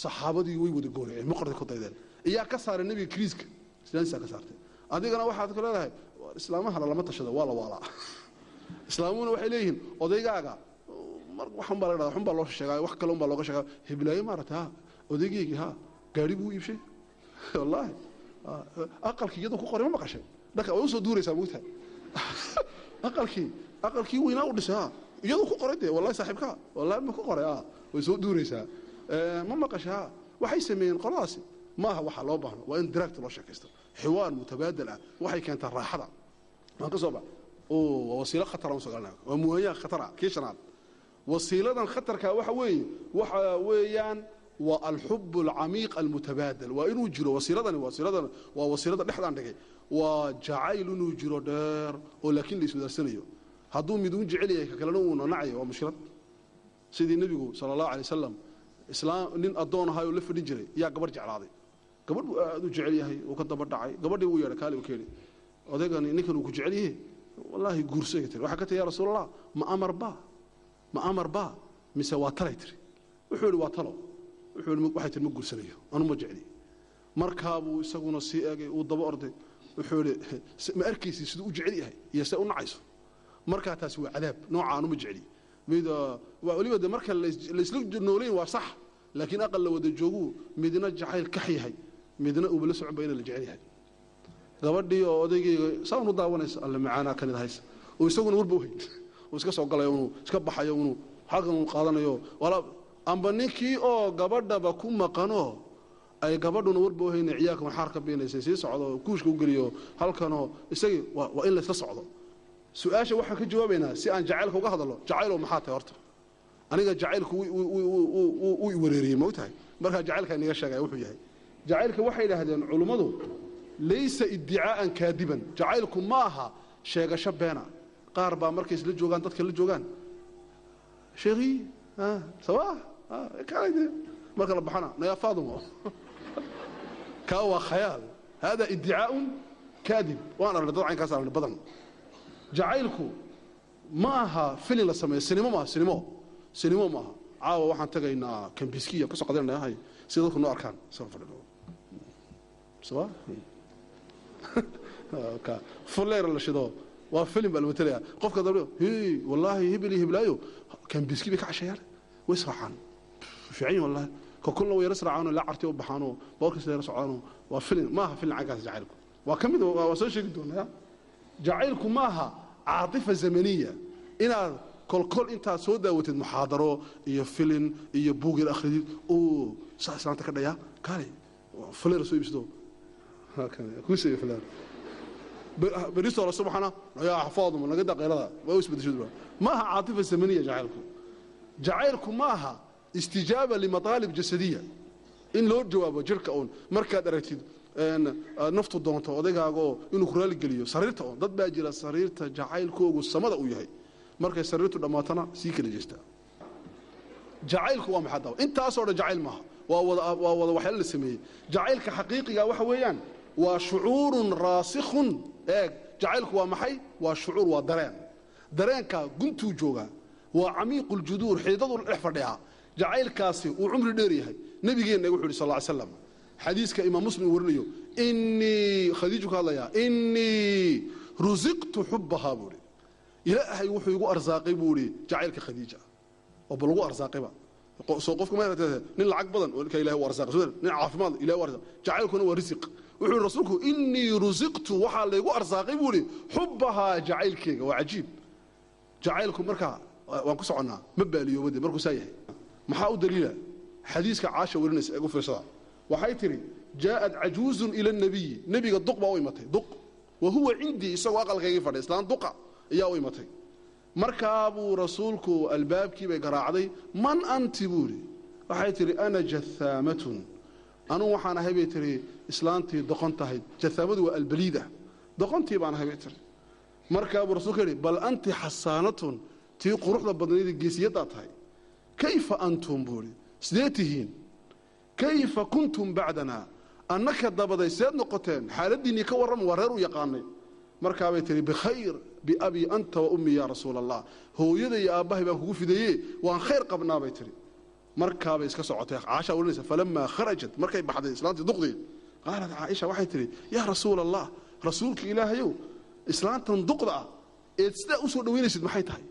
Saxaabadii way wada gooraceen, muqardi ku daydeen. Iyaa ka saaray nebiga kriiska? Islaantiisaa ka saartay. Adigana waxaad ku leedahay islaamahana lama tashado, waa la waalaa. Islaamuhuna waxay leeyihiin odaygaaga waxun baa la dhahdaa, waxun baa loo sheegaa, wax kale un baa looga sheegaa. Hiblaayo maaragtay, ha, odaygeygii, ha, gaari buu iibshay, wallaahi aqalkii iyadoo ku qoray ma maqashay. Dhanka way usoo duuraysaa, moogtahay, aqalkii weynaa u dhisay, ha, iyadoo ku qoray dee, wallahi saaxiibkaa, wallahi ma ku qoray, ha, way soo duuraysaa, ma maqashay, ha. Waxay sameeyeen qoladaasi maaha waxaa loo baahno. Waa in direct loo sheekaysto, xiwaar mutabaadal ah, waxay keentaa raaxada. Waan ka soo bax oo waa wasiilo khatar aan soo galanaa, waa muwayaa khatar ah. Kii shanaad, wasiiladan khatarka waxa weeye, waxa weeyaan waa alxub alcamiiq almutabaadal. Waa inuu jiro wasiiladani, wasiiladan waa wasiilada dhexdaan dhigay, waa jacayl inuu jiro dheer oo laakiin la iswadaarsanayo. Hadduu mid uun jecel yahay, ka kalena uuna nacayo, waa mushkilad. Sidii nebigu sala allahu alay wasalam, islaam nin addoon ahaayoo la fadhin jiray yaa gabarh jeclaaday. Gabadh buu aad u jecel yahay, uu ka daba dhacay. Gabadhii wuu yeedhay, kaali u keeni, odaygani ninkan uu ku jecel yahay, wallaahi guurso ay tiri. Waxaa ka tiri, yaa rasuul allah, ma amar baa, ma amar baa mise waa talay tiri? Wuxuu yidhi waa talo. Wuxuu yidhi, waxay tiri, ma guursanayo, anu ma jecli. Markaa buu isaguna sii eegay, uu daba orday. Wuxuu yidhi, ma arkaysi siduu u jecel yahay iyo se u nacayso? Markaa taasi waa cadaab nooca, anu ma jecli. Mid waa weliba de marka laysla noolayn waa sax, laakiin aqal la wada jooguu midna jacayl kax yahay, midna uuba la socon ba ina la jecel yahay. Gabadhii oo odaygayga saa unu daawanaysa, alle macaanaa kanid haysa, oo isaguna warba u hayn, uu iska soo galayo, unu iska baxayo, unu halkan uu qaadanayo wala amba ninkii oo gabadhaba ku maqanoo ay gabadhuna warba u hayna, ciyaalka waxaar ka biinaysay, sii socdo, kuushka u geliyo halkanoo isagii. Waa in laysla socdo. Su-aasha waxaan ka jawaabaynaa si aan jacaylka uga hadalno. Jacaylow maxaa tahay? Horta aniga jacaylku uu iwareeriyey, ma ogtahay? Markaa jacaylka inaga sheegaya wuxuu yahay. Jacaylka waxay yidhaahdeen culummadu laysa iddicaa'an kaadiban. Jacaylku ma aha sheegasho beena. Qaar baa markay isla joogaan, dadka la joogaan, sheekhi sawa, marka la baxana nayaa faadumo, kaa waa khayaal, hada iddicaa'un kaadib. Waan aragnay dad caynkaas, aragnay badan. Jacaylku ma aha filin la sameeyo, sinimo maaha, sinimo sinimo maaha. Caawa waxaan tagaynaa kambiskiya kasoo qadanaya hay si dadku noo arkaan soo fadhino sawa ka fuleer la shido, waa filim baa la matalaya. Qofka dabrio, hey, wallaahi hebel iyo heblaayo kambiski bay ka casheeyaan, way israacaan, fiican yihin wallahi, ka kulna way yara israacaanoo laa carti u baxaanoo boorkiisa yara socdaanoo, waa filim. Maaha filim caynkaas. Jacaylku waa ka mid, waa soo sheegi doonaa. Jacaylku maaha caatifa zamaniya, inaad kolkol intaad soo daawatid muxaadaro iyo filin iyo buug yar akhridid oo saa islaanta ka dhayaa, kaale fuleer soo iibsado, kuusay fuleer beristo la subaxana yaa xafaaduma naga daqeelada waa isbedesho. Maaha caatifa zamaniya jacaylku. Jacaylku maaha istijaaba limataalib jasadiya, in loo jawaabo jirka uun markaad aragtid naftu doonto odaygaagoo inuu ku raaligeliyo sariirta uun. Dad baa jira sariirta jacaylkoogu samada uu yahay, markay sariirtu dhammaatana sii kala jeestaa. Jacaylku waa maxaa daba? Intaasoo dhan jacayl maaha, waa wada, waa wada waxyaalo la sameeyey. Jacaylka xaqiiqiga waxa weeyaan waa shucuurun raasikhun. Eeg, jacaylku waa maxay? Waa shucuur, waa dareen. Dareenka guntuu joogaa, waa camiiqu ljuduur, xididadu dhex fadhiyaa. Jacaylkaasi uu cumri dheer yahay. Nabigeenna wuxuu yidhi sal ly slam, xadiiska imaam Muslim uu warinayo, innii, Khadiiju ka hadlayaa, innii rusiqtu xubbahaa buu ihi, Ilaahay wuxuu igu arsaaqay buu ihi jacaylka Khadiija. Oo ba lagu arsaaqayba soo qofka ma nin lacag badan oo ka Ilahay u arsaaqay, nin caafimaad Ilahay u arsaaqay, jacaylkuna waa risiq. Wuxuu yidhi rasuulku, innii rusiqtu, waxaa laygu arsaaqay buu ihi, xubbahaa, jacaylkeega. Waa cajiib jacaylku. Markaa waan ku soconnaa, ma baaliyoobade markuu saa yahay. Maxaa u daliila? Xadiiska Caasha warinaysa ee u fiirsada. Waxay tidhi, jaa'at cajuuzun ila nabiyi, nebiga duq baa u imatay, duq, wa huwa cindii, isagoo aqalkaygii fadhiya, islaan duqa ayaa u imatay. Markaa buu rasuulku albaabkii bay garaacday. Man anti, buu yidhi. Waxay tidhi, ana jathaamatun, anugu waxaan ahay bay tihi islaantii doqon tahay. Jathaamadu waa albaliida, doqontii baan ahay bay tihi. Markaa buu rasulka yidhi, bal anti xasaanatun, tii quruxda badnayd, geesiyaddaa tahay. Kayfa antum, buu idhi, sidee tihiin? Kayfa kuntum bacdana, annaka dabaday seed noqoteen? Xaaladdiinnii ka warrama, waa reer u yaqaanay. Markaabay tihi, bikhayr, biabii anta wa ummii yaa rasuula allah, hooyada iyo aabbahay baan kugu fideeye, waan khayr qabnaa bay tihi. Markaabay iska socotay. Caasha oranaysa falamaa kharajat, markay baxday islaantii duqdii, qaalat Caaisha, waxay tihi: "Yaa Rasuul Allah, rasuulka Ilaahayow, islaantan duqda ah eed sidaa u soo dhaweynaysid maxay tahay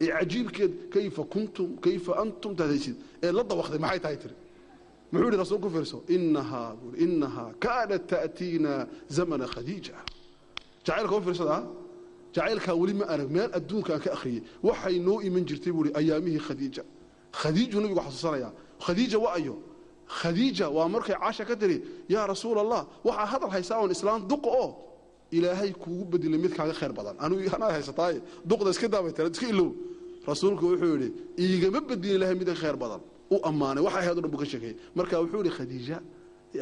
ee cajiibkeed kayfa kuntum, kayfa antum taadaysid eed la dawaqday maxay tahay?" Tiri. Muxuu yidhi rasuulku? Fiirso. "Innahaa," buuri, "innahaa kaanat ta'tiina zamana Khadiija." Jacaylka u fiirsada. Jacaylkaa weli ma arag meel adduunka aan ka akhriyey. "Waxay noo iman jirtay," buuri, "ayaamihii Khadiija." Khadiijuu nabigu xasuusanayaa. Khadiija wa ayo? Khadiija waa markay Caasha ka tiri: "Yaa Rasuul Allah, waxaa hadal haysaa oon islaam duqa oo Ilaahay kuugu bedelay mid kaaga khayr badan, anigu anaad haysataaye, duqda iska daabay tira, iska ilow." Rasuulku wuxuu yidhi: "Iigama bedilin Ilahay mid ka khayr badan." U ammaanay, waxay ahayd o dhan buu ka sheekeeyey. Marka wuxuu yidhi: "Khadiija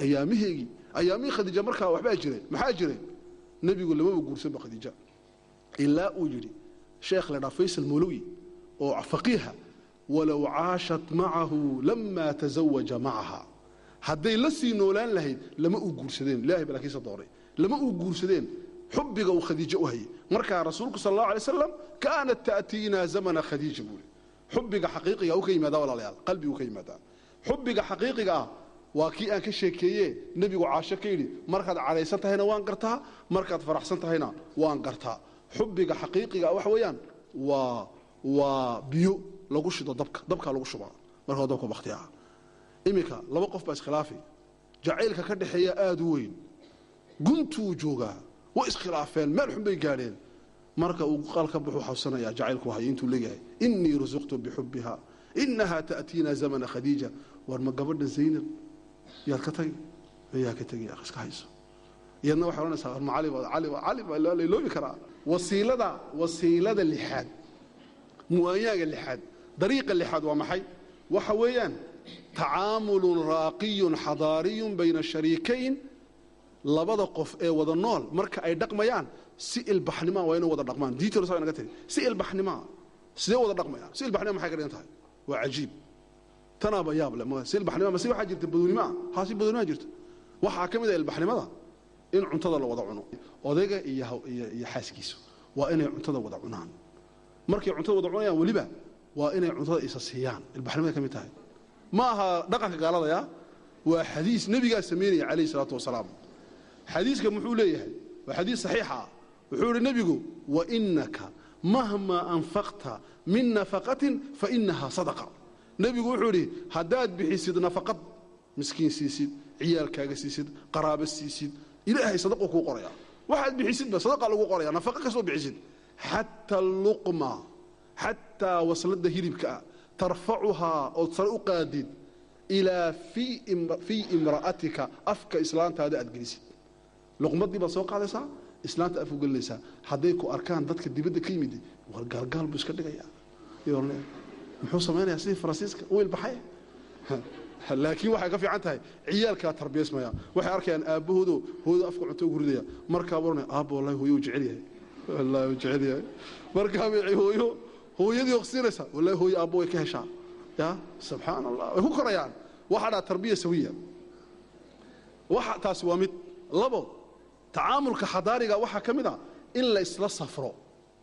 ayaamiheygii, ayaamihii Khadiija." Markaa waxbaa jiray. Maxaa jiray? Nebigu lamaba guursanba Khadiija, ilaa uu yidhi sheekh la dhaa Faysal Mawlowi oo faqiiha: "Walow caashat macahu lama tazawaja macaha." Hadday la sii noolaan lahayd lama uu guursadeen. Ilahay baa laakiinse doonay, lama uu guursadeen, xubbiga uu Khadiijo u hayay. Markaa rasuulku sal Allahu alay wasalam "kaanat ta'tiina zamana Khadiija" buuri. Xubbiga xaqiiqiga u ka yimaadaa, walaalayaal, qalbigu ka yimaadaa. Xubbiga xaqiiqiga ah waa kii aan ka sheekeeye nebigu Caasho ka yidhi: "Markaad cadhaysan tahayna waan gartaa, markaad faraxsan tahayna waan gartaa." Xubbiga xaqiiqiga ah waxa weeyaan waa biyo lagu shido dabka. Dabkaa lagu shubaa markaa dabka baktiyaa. Iminka laba qof baa iskhilaafay, jacaylka ka dhexeeya aada u weyn, guntuu joogaa, way iskhilaafeen, meel xun bay gaadheen. Marka uu qaal ka baxu xasuusanayaa jacaylku hayo intuu leeyahay. "Innii rusuqtu bixubbiha, innahaa ta'tiina zamana Khadiija." War ma gabadha Zaynab yaad ka tagi? Yaa ka tegi? Iska hayso. Iyadna waxay odhanaysaa: "War ma Cali ba? Cali ba, Cali baa la iloobi karaa?" Wasiilada lixaad, muwaanyaaga lixaad, dariiqa lixaad waa maxay? Waxa weeyaan tacaamulun raaqiyun xadaariyun bayna shariikayn. Labada qof ee wada nool marka ay dhaqmayaan si ilbaxnimaa waa inay wada dhaqmaan. Diinta saa naga tiri si ilbaxnimaa. Sidee wada dhaqmayaan si ilbaxnima? Maxay ka dhigan tahay? Waa cajiib, tanaaba yaab leh. Si ilbaxnima mase waxaa jirta badownimo ah? Haa, si badownima jirta. Waxaa ka mid ah ilbaxnimada in cuntada la wada cuno. Odayga iyo xaaskiisu waa inay cuntada wada cunaan. Markay cuntada wada cunayaan weliba waa inay cuntada isa siiyaan. Ilbaxnimada ka mid tahay. Ma aha dhaqanka gaaladaya, waa xadiis nebigaa samaynaya calayhi salaatu wasalaam. Xadiiska muxuu leeyahay? Waa xadiis saxiixa ah. Wuxuu yidhi nebigu: "Wainaka mahmaa anfaqta min nafaqatin fainaha sadaqa." Nebigu wuxuu yidhi: haddaad bixisid nafaqad, miskiin siisid, ciyaalkaaga siisid, qaraabo siisid, Ilaahay sadaquu kuu qoraya. Waxaad bixisidba sadaqa lagu qoraya, nafaqa kastoo bixisid, xataa luqma, xataa wasladda hilibka ah, tarfacuhaa, ood sare u qaadid, ilaa fii imra'atika, afka islaantaada aad gelisid. Luqmadii baad soo qaadaysaa, islaanta afku gelinaysaa. Hadday ku arkaan dadka dibadda ka yimid: "War gaalgaal buu iska dhigayaa, muxuu samaynayaa sidii Faransiiska u ilbaxay?" Laakiin waxay ka fiican tahay ciyaalkaa tarbiyaysmaya. Waxay arkayaan aabbahoodo hooyada afka cunto ugu ridaya. Markaa oranaya: "Aabba, wallahi hooyo uu jecel yahay, wallahi uu jecel yahay." Markaa bay hooyo hooyadii oqsiinaysa: "Wallahi hooyo aabbo way ka heshaa." Ya subxaan Allah, way ku korayaan. Waxaa dhaa tarbiya sawiya. Waxa taasi waa mid. Labo, tacaamulka xadaariga waxaa ka mid a in la isla safro,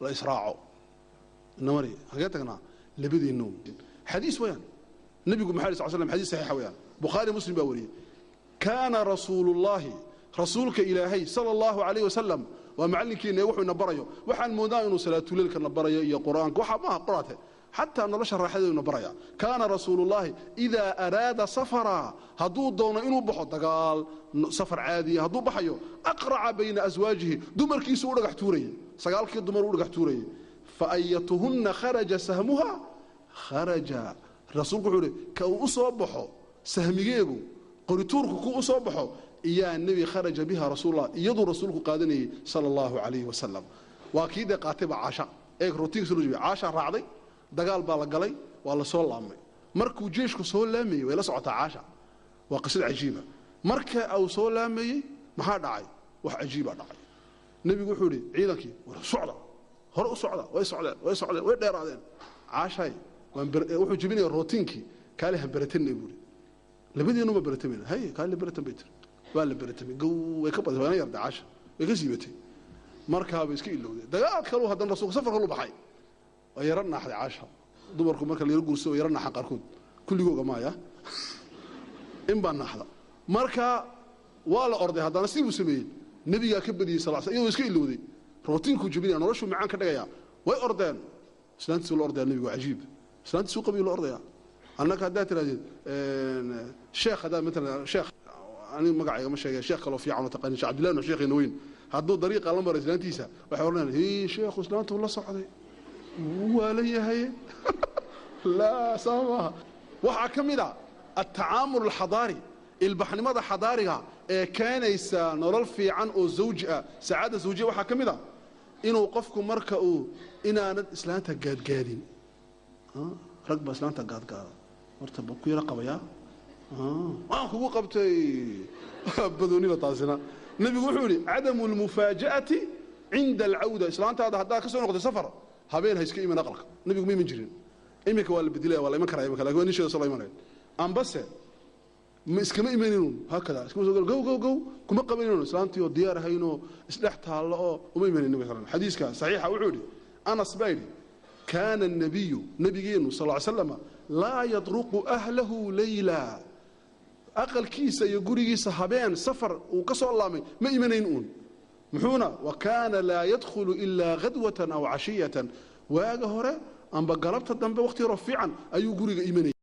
la israaco. Namari hagee tagnaa labadiinnu? Xadiis weyaan. Nebigu maxay sal slam? Xadiis saxiixa weyaan, Bukhaari Muslim baa wariyey. Kaana rasuulullaahi, rasuulka Ilaahay sala Allahu calayh wasalam, waa macallinkiina wuxuu ina barayo. Waxaan moodnaa inuu salaatuleylka na barayo iyo Qur-aanka. Waxa maaha qoraate, xataa nolosha raaxadeedu ina baraya. Kaana rasuulullaahi idaa araada safara, hadduu doono inuu baxo dagaal, safar caadiya hadduu baxayo, aqraca bayna aswaajihi, dumarkiisu u dhagax tuurayay, sagaalkii dumar u dhagax tuurayay. Fa ayatuhunna kharaja sahmuha kharaja. Rasuulku wuxuu uhi: ka uu u soo baxo sahmigeegu, qorituurku ku u soo baxo iyaa nebi, kharaja biha rasuulullah, iyaduu rasuulku qaadanayay sala Allahu calayhi wasalam. Waa kii dee qaatayba Caasha. Eeg rotiinka soo jibay. Caasha raacday, dagaal baa la galay, waa la soo laamay. Markuu jeeshku soo laamayey way la socotaa Caasha. Waa qisad cajiiba. Marka uu soo laamayey maxaa dhacay? Wax cajiiba dhacay. Nebigu wuxuu yidhi ciidankii: "War socda, hore u socda." Way socdeen, way socdeen, way dheeraadeen. "Caashay," wuxuu jebinaya rootiinkii, "kaale han beratanay," buuri. "Labadiinuma beratamayna." "Hay, kaale beratan," bay tiri. Waa la beratamay. Gow, way ka badatay, waana yarday Caasha, way ka siibatay. Markaaba iska ilowday. Dagaal kaluu haddana rasuulku safar kalu baxay. Waa yaro naaxday Caasha. Dumarku marka la yaro guursado way yaro naaxan qaarkood. Kulligooga maaya, in baa naaxda. Marka waa la orday, haddana sidii buu sameeyey. Nebigaa ka badiyey sal sl, iyadoo iska ilowday. Rootiinkuu jebinaya, noloshuu macaan ka dhigaya. Way ordeen, islaantiisuu la ordaya nebigu. Cajiib, islaantiisuu qabiyu la ordaya. Annaka haddaad tirahdid sheekh, haddaad matalan sheekh, aniga magacayga ma sheegay, sheekh kaloo fiican oo taqaanin, Sheekh Cabdillahi Nuux, sheekheena weyn, hadduu dariiqa la maro islaantiisa, waxay odhanayaan: "Hii, sheekhu islaantuu la socday, waa la yahay." Laa, saa maaha. Waxaa ka mid a altacaamul alxadaari, ilbaxnimada xadaariga ee keenaysa nolol fiican oo zawji ah, sacaada zawjiya. Waxaa ka mid a inuu qofku marka uu inaanad islaanta gaadgaadin. Rag baa islaanta gaadgaada. Horta ba ku yaro qabayaa, waan kugu qabtay, badooniba taasina. Nebigu wuxuu yidhi: cadamu almufaaja'ati cinda alcawda. Islaantaada haddaad ka soo noqotay safar, habeen ha iska iman aqalka. Nebigu ma iman jirin. Iminka waa la bedelaya, waa la iman karaya iminka, lakin waa nisheeda soo la imanaya. Ambase ma iskama imaninun haakada, iskama soo gow gow gow, kuma qabaninun islaantii oo diyaar ahaynoo isdhex taallo oo uma imanin nabiga sal. Xadiiska saxiixa wuxuu yidhi, Anas baa yidhi: kaana الnabiyu, nabigeenu sal ly slama, laa yatruqu ahlahu leyla. Aqalkiisa iyo gurigiisa habeen safar uu ka soo laamay ma imanayn uun. Muxuuna wa kaana laa yadkhulu ilaa khadwatan aw cashiyatan. Waaga hore amba galabta dambe, wakhti yaroo fiican ayuu guriga imanayay.